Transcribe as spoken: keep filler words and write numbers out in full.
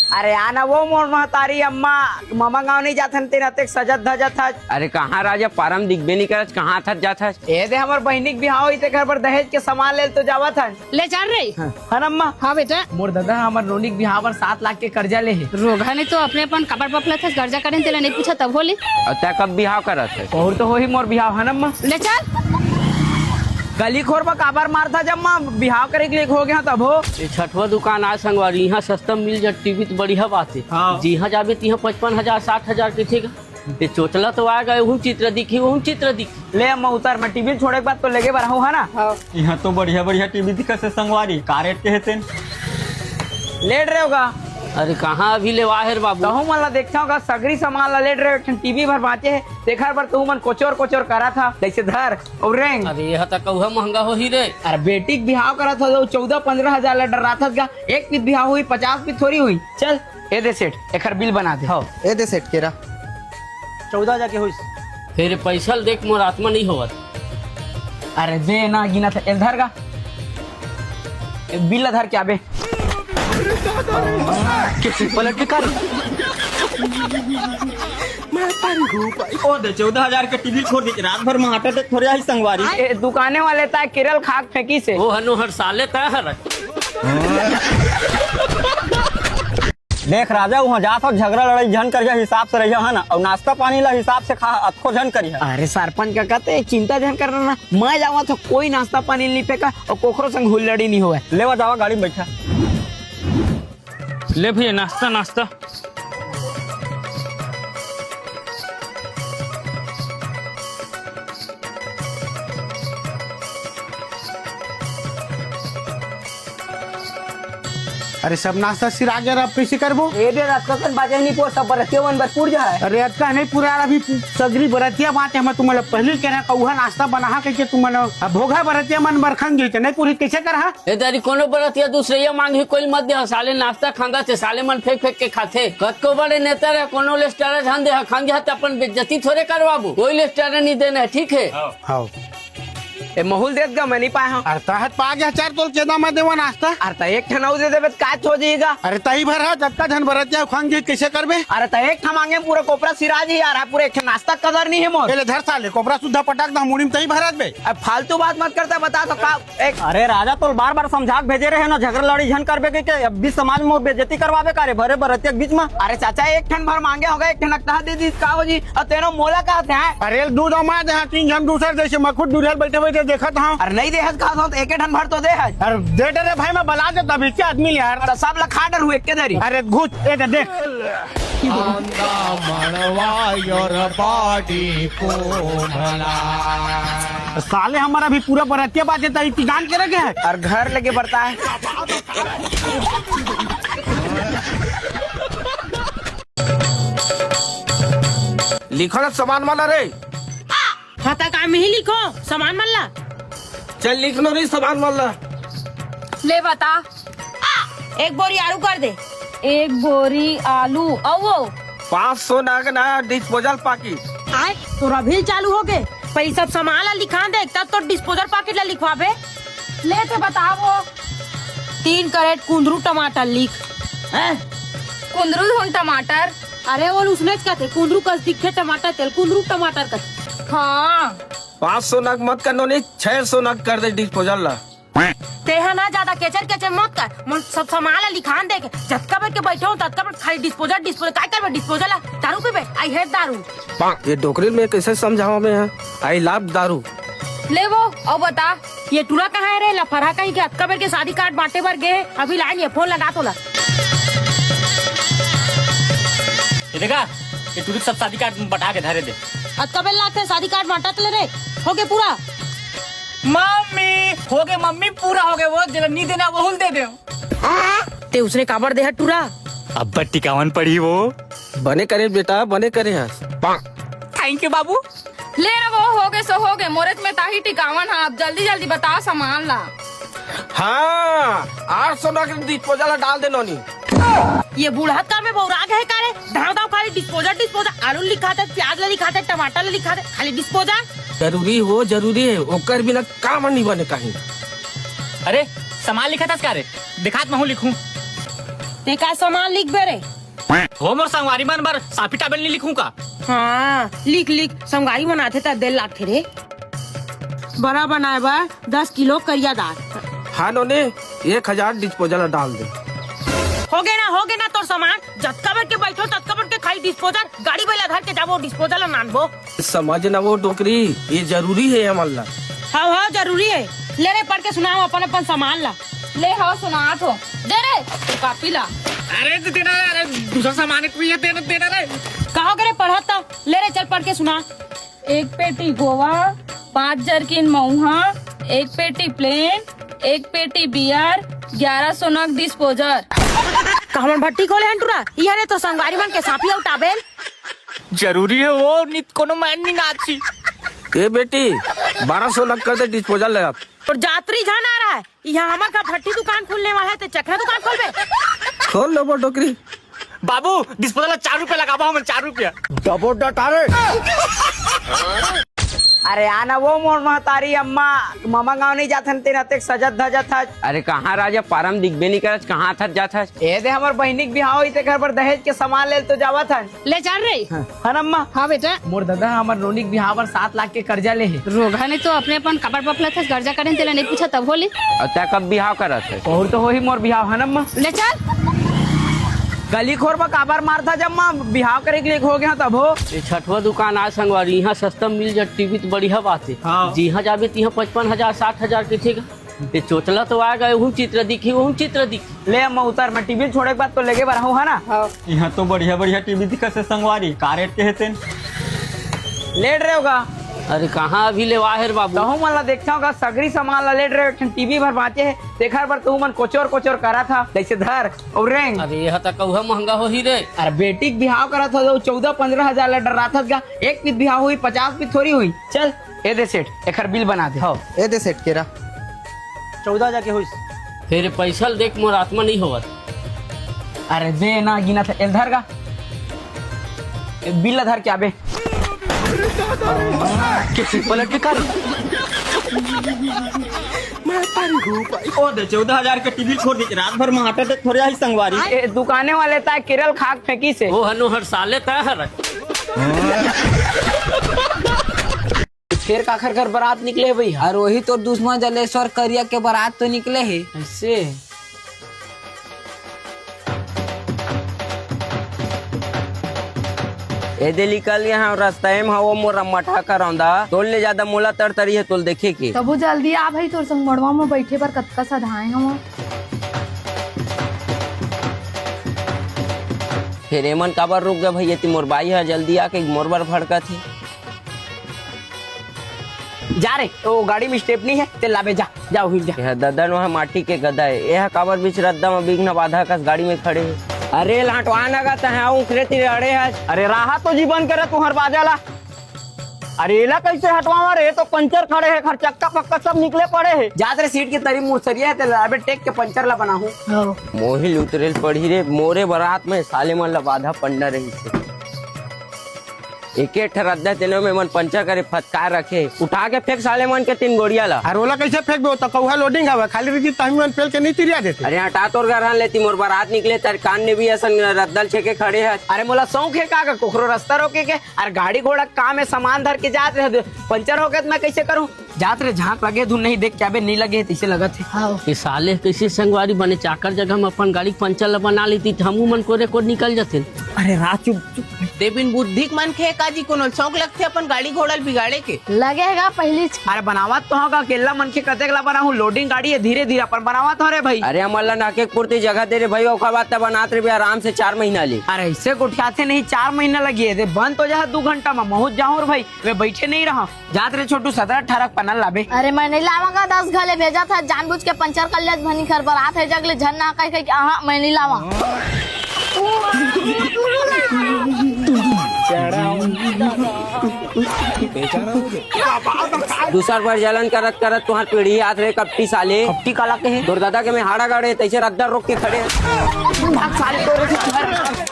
अरे आना वो मोर महतारी अम्मा, ममा गाँव नहीं जाथन तेन अतेक सजत धजत हच। अरे कहाँ राजा, पारम दिखबे नहीं करच, कहाँ थच जात हच? ए दे हमर बहिनी के बिहाव होही, तेकर बर दहेज के सामान ले ल तो जावत हन। ले चल रे। हाँ। हन अम्मा? हाँ बेटा। मोर ददा ह हमर नोनी के बिहाव बर सात लाख के कर्जा ले हे। रोगहा नहीं तो अपने अपन कपड़ पपला थस, कर्जा करेन तेला नहीं पूछा तब होली। अउ तै कब बिहाव करत हे? बहुत तो होही मोर बिहाव, हन अम्मा? ले चल। गली खोर म काबर मारथा जम्मा, बिहाव करे के लिए हो गया तब हो। ये छठवा दुकान आय संगवारी, यहाँ सस्ता मिल जा, टीवी तो बढ़िया बात है। हाँ। जिहाँ जाबे तिहाँ पचपन हजार, साठ हजार के, ठीक है। ये चोचला तो आ गए, उहुम चित्र दिखी, उहुम चित्र दिखी। ले अम्मा उतर, मैं टीवी छोड़े के बाद तो लेगे बर हूँ, है ना? हाँ। यहाँ तो बढ़िया बढ़िया टीवी दिखत हे संगवारी, का रेट के हे तेन? लेट रहे होगा। अरे कहाँ अभी ले वाहेर बाबू? तहूँ मन ला देखता होगा, सगरी सामान ला लेट रहे, एक ठन टीवी भर बाँचे हे, तेखर बर तहूँ मन कोचोर कोचोर करा था, जैसे धर और रेंग। अरे यह तो कौहा महंगा होही रे। अरे बेटी के बिहाव करा था, तो चौदह पन्द्रह हजार ला डरा था का, एक पीत बिहाव हुई, पचास पीत थोड़ी हुई। चल, ए दे सेठ, एखर बिल बना दे। हाँ, ए दे सेठ केरा। चौदह हजार के होइस। फिर पैसा ल देख मोर आत्मा नहीं होवत। अरे दे ना, गिना था, एल धर गा। ए, बिल ला धर के आबे। के पलट के कर। ओ दे, चौदह हजार के टीवी छोड़ दे, रात भर में हार्ट अटैक थोड़े आई संगवारी। ए, दुकाने वाले ता केरल खाक फेंकी से। ओ हनो हर साले ता हर। देख राजा, उहाँ जात हो, झगड़ा लड़ाई झन करिहा, हिसाब से रहिहा, है ना? अउ नाश्ता पानी ला हिसाब से खा, अतको झन करिहा। अरे सरपंच काका, ते चिंता झन करना ना, मैं जावत हो, कोई नाश्ता पानी नहीं फेंका अउ कोखरो संग हुल्लड़ी नहीं होवे। लेवा जावा, गाड़ी में बैठा। ले भैया, नाश्ता, नाश्ता। अरे सब नाश्ता सिरा गया, अब कैसे करबो? ए बे, रात कन बाजे नहीं पो, सब बरतिया मन बर पुर जाए। अरे अतका नहीं पूरा, अभी सगरी बरतिया बात है, मैं तुम्हारा पहले कह रहा, कौहा नाश्ता बना कह के तुमन अब भोगा बरतिया मन बर खंग गई, नहीं पूरी कैसे कर हा? ए दारी कोनो बरतिया दूसरे ये मांग ही कोई मत दे, साले नाश्ता खांगा थे, साले मन फेंक फेंक के खाथे। कतको बड़े नेता रहे, कोनो ले स्टार झन दे, खंग जाते अपन बेइज्जती थोड़े करवाबो, कोई ले स्टार नहीं देना है, ठीक है? हाँ। ए, महुल देत गा, मैं नहीं पाए हूँ। अरे तहत पा गया चार तोल चेदा मैं देवा नाश्ता। अरे त एक ठन अउ दे देबे त का हो जाएगा? अरे तही भर है, जतका झन बरत जाए, खान के कैसे करबे? अरे त एक ठन मांगे पूरा कोपरा सिराज ही यार, पूरा एक ठन नाश्ता कदर नहीं है मोर। ए ले धर साले, कोपरा सुद्धा पटक दा मुड़ी में तही भरत बे। अब फालतू बात मत करता, बता तो का एक अरे राजा, तोल बार बार समझा के भेजे रहे ना, झगड़ा लड़ी झन करबे के, के अब भी समाज में बेइज्जती करवाबे का रे, भरे बरतिया के बीच में। अरे चाचा, एक ठन भर मांगे होगा, एक ठन अकता दे दी, का हो जी? अउ तेनो मोला का थे, हैं? अरे दूध अमा दे, हाँ, तीन झन दूसर जैसे मखुट दूरियल बैठे बैठे देखत हाँ। अरे नहीं देहत का तो एक ठन भर तो दे है। अरे दे दे रे भाई, मैं बला दे तभी के आदमी ले यार। तो सब ला खा डर हुए के दरी। अरे घुस, ए दे देख। आंधा मड़वा your body को भला। साले हमारा भी पूरा बरतिया बाजे तई तिगान करे के है। और घर लेके बढ़ता है। लिखो ना सामान वाला रे। खाता काम ही लिखो, सामान मन ला। चल लिख लो रे सामान मन ला। ले बता। एक बोरी आलू कर दे। एक बोरी आलू, अउ वो? पाँच सौ नग ना डिस्पोजल पाकिट। आय, तोर अभी चालू हो गे। पहले सब सामान ला लिखा दे, तब तो डिस्पोजल पाकिट ला लिखवाबे। ले ते बताओ। तीन कैरेट कुंदरू टमाटर लिख। हैं? कुंदरू धुन टमाटर। अरे वो उसने कथे कुंदरू कस दिखे टमाटर तेल कुंदरू टमाटर कथे। हाँ। पाँच सौ नग मत कर नोनी, छह सौ नग कर दे डिस्पोजल ला। तेहा ना ज्यादा केचर केचर मत कर, मोर सब सामान ला लिखान दे के, जतका बेर के बैठे हूँ, ततका बेर खाली डिस्पोजल, डिस्पोजल, काय करबे डिस्पोजल ला? दारू पीबे? I hate दारू। ये डोकरी में कैसे समझावा मैं, हाँ? I love दारू। ले वो, अउ बता। ये टूरा कहाँ है रे? लफरहा कहीं के, अतका बेर के शादी कार्ड बांटे बर गे, अभी लाइन ये फोन लगा तोला। ये देखा, ये टूरी सब शादी कार्ड बटा के धरे दे। अतका बेर लागथे शादी कार्ड बांटत ले रे, हो गे पूरा। मम्मी, हो गे मम्मी, पूरा हो गे, वो जेला नी देना, वहू ल दे दे। ते उसने काबर दे हट टूरा? अब्बड़ टिकावन पड़ी वो। बने करे बेटा, बने करे हस। Thank you बाबू। ले रे वो, हो गे सो हो गे, मोरेच में ताही टिकावन हा। अब जल्दी जल्दी बताओ सामान ला। हाँ, आठ सौ नग डिस्पोजल डाल दे नोनी। ये बूढ़ा का में बौरा गए का रे? धाव धाव खाली डिस्पोजल, डिस्पोजल, आलू लिखाथे, प्याज ला लिखाथे, टमाटर ला लिखाथे, खाली डिस्पोजल। जरूरी हो, जरूरी है, ओकर बिना काम नहीं बने कहीं। अरे, सामान लिखा था का रे? दिखात महू लिखूं। ते का सामान लिखबे रे? हो मोर संगवारी मन बर साफी टावेल नहीं लिखूं का? हाँ, लिख लिख, संगवारी मन आथे त दे लागथे रे। बड़ा बनाए बर दस किलो करिया दार। हाँ नोनी, एक हजार डिस्पोजल डाल दे। हो गे ना, हो गे ना तोर सामान। जतका बड़ के बैठो, ततका बड़ के खाली डिस्पोजल। गाड़ी बइला धर के जाबो, डिस्पोजल नानबो। समझ ना वो डोकरी, ये जरूरी है हमन ला। हाँ हाँ, जरूरी है। ले रे, पढ़ के सुनाओ अपन अपन सामान ला। ले हाँ, सुनात हो। दे रे कॉपी ला। अरे दे ना, अरे दूसरा सामान है, तू ये दे ना, दे ना रे। कहा करे पढ़त त? ले रे, चल पढ़ के सुना। एक पेटी गोवा, पाँच जरकिन मऊहा, एक पेटी प्लेन, एक पेटी बियर, ग्यारह सौ नग डिस्पोजल। का हमन भट्टी खोले हन टुरा? इहरे तो संगवारी मन के साफी अउ टावेल। जरूरी है वो, नित कोनो मायने नहीं नाची। ए बेटी, बारह सौ नग कर दे डिस्पोजल ले आप। और जातरी झन आ रहा है, यहाँ हमर का भट्टी दुकान खुलने वाला है, ते चखना दुकान खोलबे? खोल लो वो डोकरी। बाबू, डिस्पोजल ला चार रुपया लगाबो हमन, चार रुपया। डबो डटारे। अरे आना वो मोर महतारी अम्मा, मामा गांव नहीं जाथन तेन अतेक सजत धजत हस। अरे कहाँ राजा, पारम दिखबे नहीं करस, कहाँ थक जात हस? ए दे हमर बहिनी के बिहाव होई, तेकर बर दहेज के सामान लेल तो जावत हन। ले चल रे। हाँ। हन अम्मा। हाँ बेटा। मोर ददा हमर नोनी के बिहाव बर सात लाख के कर्जा ले हे। रोगहा ने तो अपने अपन कपड़ पपलत हस, कर्जा करेन तेला नहीं पूछा तब होली। अउ तै कब बिहाव करत हस? बहुत तो होही मोर बिहाव, हन अम्मा। ले चल। गली खोर में काबर मारथा जम्मा, बिहाव करे के लिए हो गया तब हो। ये छठवा दुकान आय संगवारी, यहाँ सस्ता मिल जा टीवी तो बढ़िया बात है। हाँ। जिहाँ जाबे तिहाँ पचपन हजार, साठ हजार के ठीक है। ये चोचला तो आ गए, उहू चित्र दिखी, उहू चित्र दिखी। ले अम्मा उतर, मैं टीवी छोड़े के बाद तो लेके बर हूँ, है ना? हाँ। यहाँ तो बढ़िया बढ़िया टीवी दिखत हे संगवारी, का रेट के हे तेन? लेट रहे होगा। अरे कहाँ अभी ले वाहेर बाबू? तहू मन ला देखता होगा, सगरी सामान ला लेट रहे, एक ठन टीवी भर बाँचे हे, तेखर बर तहू मन कोचोर कोचोर करा था, जैसे धर और रेंग। अरे यह तो कौहा महंगा होही रे। अरे बेटी के बिहाव करा था, तो चौदह पन्द्रह हजार ला डराथस गा, एक पीत बिहाव हुई, पचास पीत थोड़ी हुई। चल, ए दे सेठ, एखर बिल बना दे। हाँ, ए दे सेठ केरा। चौदह हजार के होइस। तेरे पैसा ल देख मोर आत्मा नहीं होवत। अरे दे ना, गिना था, एल धर गा। ए, बिल ला धर के आबे। के सिर पलट के कर। ओ दे, चौदह हजार के टीवी छोड़ दे, रात भर में हार्ट अटैक थोड़े आई संगवारी। ए, दुकाने वाले ता केरल खाक फेंकी से। ओ हनु हर साले ता हर। फेर काखर घर बरात निकले हे भैया? अरे वही तोर दुश्मन जलेश्वर करिया के बरात तो निकले हे। ऐसे? ए दे निकल गया हम रास्ता में, हाँ, वो मोर मठा करौंदा। तोल ले ज्यादा मोला तरतरी है, तोल देखे के। तबो जल्दी आ भाई, तोर संग मड़वा में बैठे बर कतका सधाए हवं। फिर एमन काबर रुक गए भैया? ती मोर बाई ह जल्दी आके मोर बर भड़कत हे। जा रे, ओ गाड़ी में स्टेपनी हे, ते लाबे जा, जा उहिल जा। यह ददन वह माटी के गदा हे, यह काबर बीच रद्दा में बिघ्न बाधा कस गाड़ी में खड़े हे। अरे लाटवा नगा तह उखरे ती अड़े हस। अरे राहा तो जीवन करे तुहर बाजा ला। अरे एला कैसे हटवावा रे, तो पंचर खड़े हे, खर चक्का पक्का सब निकले पड़े हे। जात रे सीट के तरी मुसरिया हे, ते लाबे टेक के पंचर ला बनाहूं। हाँ। मोहिल उतरेल पड़ी रे, मोरे बरात में साले मन ला बाधा पंडा रही थे। एके ठे रद्दा तेनो में मन पंचर करे फटकार रखे। उठा के फेंक साले मन के तीन गोड़िया ला। अरे ओला कैसे फेंकबे? ओ तो कौहा लोडिंग हवे, खाली रही तहमी मन पेल के नहीं तिरिया देते। अरे हटा तोर घर हन लेती, मोर बारात निकले, तर कान ने भी असन रद्दल छेके खड़े है। अरे मोला शौक है का, का कोखरो रास्ता रोके के? अरे गाड़ी घोड़ा काम है, सामान धर के जात रहे, पंचर हो गया तो मैं कैसे करूँ? जात रे झांक लगे धुन नहीं देख के आबे, नहीं लगे तैसे लगत है। हाँ। ये साले कैसे संगवारी बने चाकर जगह में अपन गाड़ी पंचर ला बना लेती तो हमू मन कोरे कोर निकल जाते। अरे राह चुप, चुप। ते बिन बुद्धि के मनखे का जी, कोनो शौक लगथे अपन गाड़ी घोड़ा ल बिगाड़े के? लगेगा पहली च- अरे बनावत तो होगा, अकेला मनखे कतेक ला बनाहूं, लोडिंग गाड़ी है, धीरे धीरे अपन बनावत हो रे भाई। अरे हमन ला नाके के पूर्ति जगह दे रे भाई, ओकर बाद त बनात रे आराम से चार महीना ले। अरे ऐसे गोठियाथे नहीं, चार महीना लगी है, दे बंद तो जा दू घंटा में, महूत जाहूं रे भाई, मैं बैठे नहीं रहा। जात रे छोटू, सतरा अठारह पनल लाबे। अरे मैं नहीं लावांगा, दस घले भेजा था, जानबूझ के पंचर कर लिया, भनी घर बरात है जगले झन ना कह कह के, आहा, मैं नहीं लावा। दूसर बार जलन करत करत तुहार पीढ़ी आत रे कपटी साले। कपटी काला के है? तोर दादा के मैं हाड़ा गाड़े, तैसे रद्दा रोक के खड़े। भाग साले तोरे से।